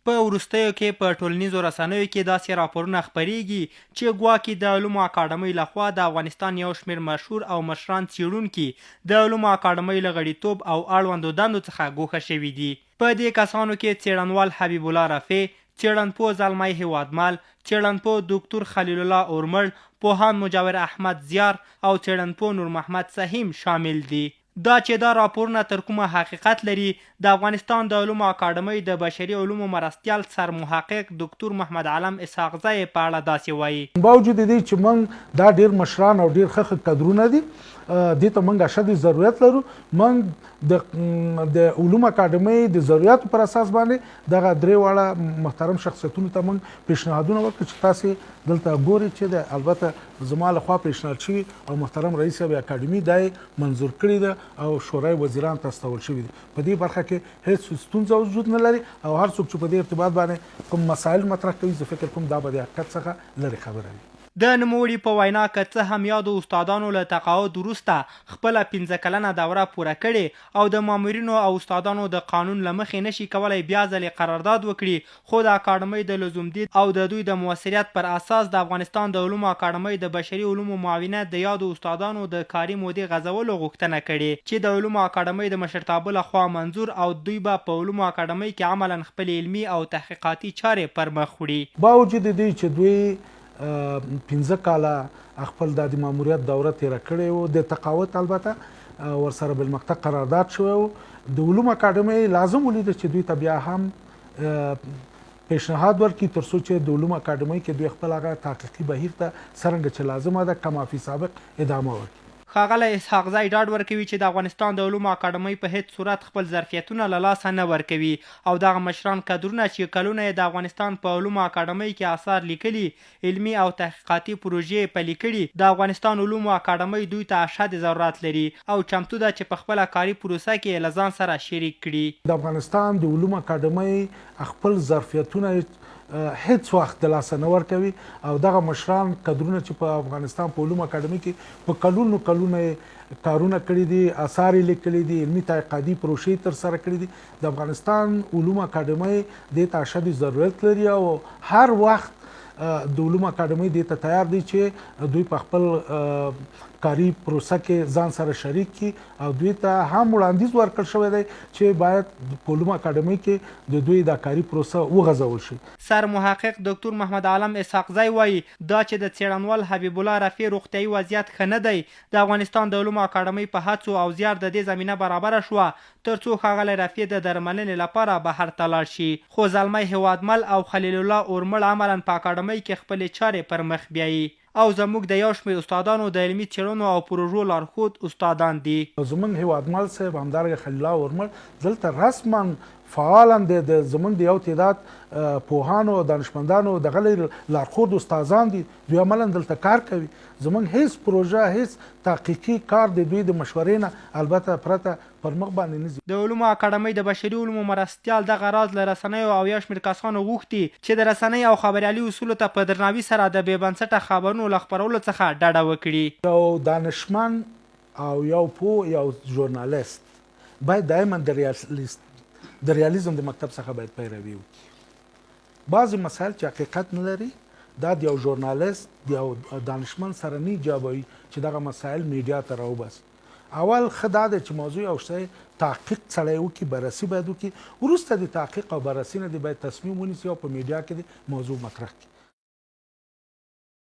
په وروستیو کې په ټولنیزو رسنیو کې داسې راپورونه خپرېږي چې ګواکې د علومو اکاډمۍ له خوا د افغانستان یو شمېر مشهور او مشران څېړونکي د علومو اکاډمۍ له غړیتوب او اړوندو دندو څخه ګوښه شوي دي. په دې کسانو کې څېړنوال حبیب الله رفیع، څېړنپوه زلمی هېوادمل، څېړنپوه دوکتور خلیل الله اورمړ، پوهاند مجاور احمد زیار او څېړنپوه نورمحمد سهیم شامل دي. دا چې دا راپورونه تر کومه حقیقت لري، د افغانستان د علومو اکاډمۍ د بشري علومو مرستیال سرمحقق دوکتور محمد علم اسحاقزی یې په اړه داسې وايي. باوجود دې چې موږ دا ډېر مشران او ډېر ښه ښه کدرونه دي، دې ته موږ اشد ضرورت لرو. موږ د د علوم اکاډمۍ د ضرورتو پر اساس باندې دغه 3 واړه محترم شخصیتونو ته موږ پیشنهادونه وکړل چې تاسې دلته ګورئ چې د البته زما له خوا پیشنهاد شوي او محترم رئیس صاحب اکاډمي دا یې منظور کړې ده او شورای وزیران ته استول شوي دي. په دې برخه کې هیڅ ستونزه وجود نه لري او هر څوک چې په دې ارتباط باندې کوم مسایل مطرح کوي، زه فکر کوم دا به د حقیقت څخه لرې خبره وي. د نوموړي په وینا، که څه هم یادو استادانو له تقاعد وروسته خپله 5 کلنه دوره پوره کړې او د مامورینو او استادانو د قانون له مخې نشي کولای بیا ځلې قرارداد وکړي، خو د اکاډمۍ د لزوم دید او د دوی د موثریت پر اساس د افغانستان د علومو اکاډمۍ د بشري علومو معاونیت د یادو استادانو د کاري مودې غځولو غوښتنه کړې چې د علومو اکاډمۍ د مشرتابه له خوا منظور او دوی به په علومو اکاډمۍ کې عملاً خپلې علمي او تحقیقاتي چارې پر مخ وړي. باوجود دې چې دوی 5 کاله خپل د ماموریت دوره تیره کړې وو، د تقاعد البته ورسره بالمقطع قرارداد شوی وو، د علوم اکاډمۍ لازم ولید چې دوی ته بیا هم پیشنهاد ورکړي، تر څو چې د علوم اکاډمۍ کې دوی خپل هغه تحقیقي بهیر ته څرنګه چې لازمه ده، کما فی سابق، ادامه ورکړي. ښاغلی اسحاقزی ډاډ ورکوي چې د افغانستان د علومو اکاډمۍ په هېڅ صورت خپل ظرفیتونه له لاسه نه ورکوي او دغه مشران کدرونه چې کلونه یې د افغانستان په علومو اکاډمۍ کې اثار لیکلي، علمي او تحقیقاتي پروژې یې پلي کړي، د افغانستان علومو اکاډمۍ دوی ته اشد ضرورت لري او چمتو ده چې په خپله کاري پروسه کې یې له ځان سره شریک کړي. د افغانستان د علومو اکاډمۍ خپل ظرفیتونه هیڅ وخت د لاسه نه ورکوي او دغه مشران کدرونه چې په افغانستان په علوم اکاډمي کې په کلونو کلونه کارونه کړي دي، اثار یې لیکلي دي، علمي تحقیقاتي پروژې تر سره کړي دي، د افغانستان علوم اکاډمۍ دې ته اشد ضرورت لري او هر وخت د علوم اکاډمۍ دې ته تیار دي چې دوی په خپل کاري پروسه کې ځان سره شریک کړي او دوی ته هم وړاندیز ورکړ شوی دی چې باید په علوم اکاډمۍ کې د دوی دا کاري پروسه وغځول شي. سر محقق دکتور محمد عالم اسحاقزی وايي، دا چې د څېړنوال حبیب الله رفیع روغتیايي وضعیت ښه نه دی، د افغانستان د علومو اکاډمۍ په هڅو او زیار د دې زمینه برابره شوه تر څو ښاغلی رفیع د درملنې لپاره بهر ته لاړ شي، خو زلمی هېوادمل او خلیل الله اورمړ عملاً په اکاډمۍ کې خپلې چارې پر مخ بیايي او زموږ د یو شمېر استادانو د علمي څېړنو او پروژو لارښود استادان دي. زموږ هېوادمل صاحب، همدارنګه خلیل الله اورمړ دلته رسماً فعالاً د زموږ د یو تعداد پوهانو او دانشمندانو دغه لارښود استادان دي. دوی عملاً دلته کار کوي. زموږ هیڅ پروژه، هیڅ تحقیقي کار د دوی د مشورې نه البته پرته پر مخ باندې نه ځي. د علومو اکاډمۍ د بشري علومو مرستیال دغه راز له رسنیو او یو شمېر کسانو غوښتي چې د رسنۍ او خبریالي اصولو ته په درناوي سره د بې بنسټه خبرونو له خپرولو څخه ډډه وکړي. یو دانشمند او یو پوه، یو ژورنالیست باید دائما د ریالیزم د مکتب څخه باید پیروي وکړي. بعضې مسایل چې حقیقت نه لري، دا د یو ژورنالیست، د یو دانشمند سره نه ایجابوي چې دغه مسایل میډیا ته راوباسي. اول ښه دا دی چې موضوع او شی تحقیق سړی وکړي، بررسي باید وکړي. وروسته د تحقیق او بررسي نه دی باید تصمیم ونیسي او په میډیا کې د موضوع مطرح کړي.